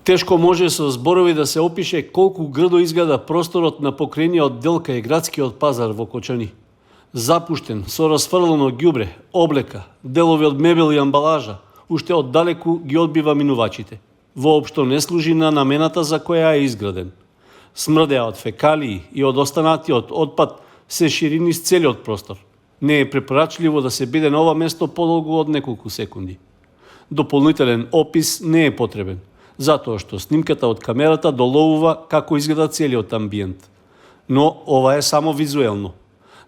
Тешко може со зборови да се опише колку грдо изгледа просторот на покрајниот дел кај градскиот пазар во Кочани. Запуштен, со расфрлено ѓубре, облека, делови од мебел и амбалажа, уште оддалеку ги одбива минувачите. Воопшто не служи на намената за која е изграден. Смрдеа од фекалии и од останатиот отпад се шири низ целиот простор. Не е препорачливо да се биде на ова место подолго од неколку секунди. Дополнителен опис не е потребен, затоа што снимката од камерата доловува како изгледа целиот амбиент. Но ова е само визуелно.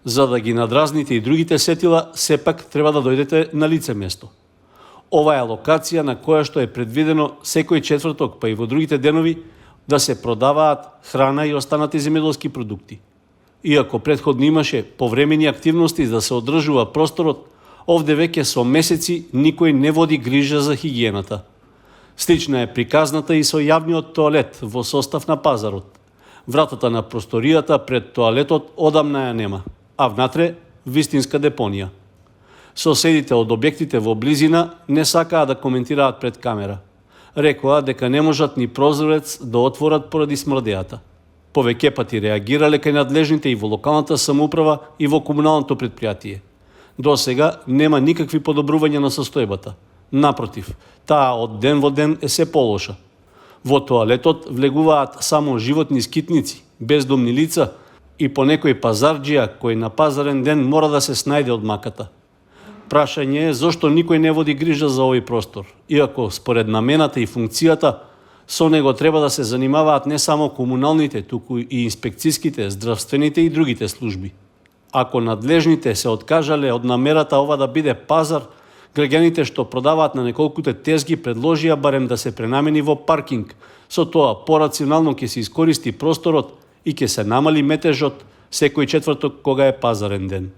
За да ги надразните и другите сетила, сепак треба да дојдете на лице место. Ова е локација на која што е предвидено секој четврток, па и во другите денови, да се продаваат храна и останати земјоделски продукти. Иако претходно имаше повремени активности да се одржува просторот, овде веќе со месеци никој не води грижа за хигиената. Слична е приказната и со јавниот тоалет во состав на пазарот. Вратата на просторијата пред тоалетот одамна ја нема, а внатре вистинска депонија. Соседите од објектите во близина не сакаа да коментираат пред камера. Рекоа дека не можат ни прозорец да отворат поради смрдејата. Повеќе пати реагирале кај надлежните и во локалната самоуправа и во комуналното предпријатие. До сега нема никакви подобрувања на состојбата. Напротив, таа од ден во ден е се полоша. Во тоалетот влегуваат само животни скитници, бездомни лица и по некој пазарџија кој на пазарен ден мора да се снајде од маката. Прашање е зошто никој не води грижа за овој простор, иако според намената и функцијата со него треба да се занимаваат не само комуналните, туку и инспекцијските, здравствените и другите служби. Ако надлежните се откажале од намерата ова да биде пазар, граѓаните што продаваат на неколкуте тезги предложија барем да се пренамени во паркинг, со тоа порационално ќе се искористи просторот и ќе се намали метежот секој четврток кога е пазарен ден.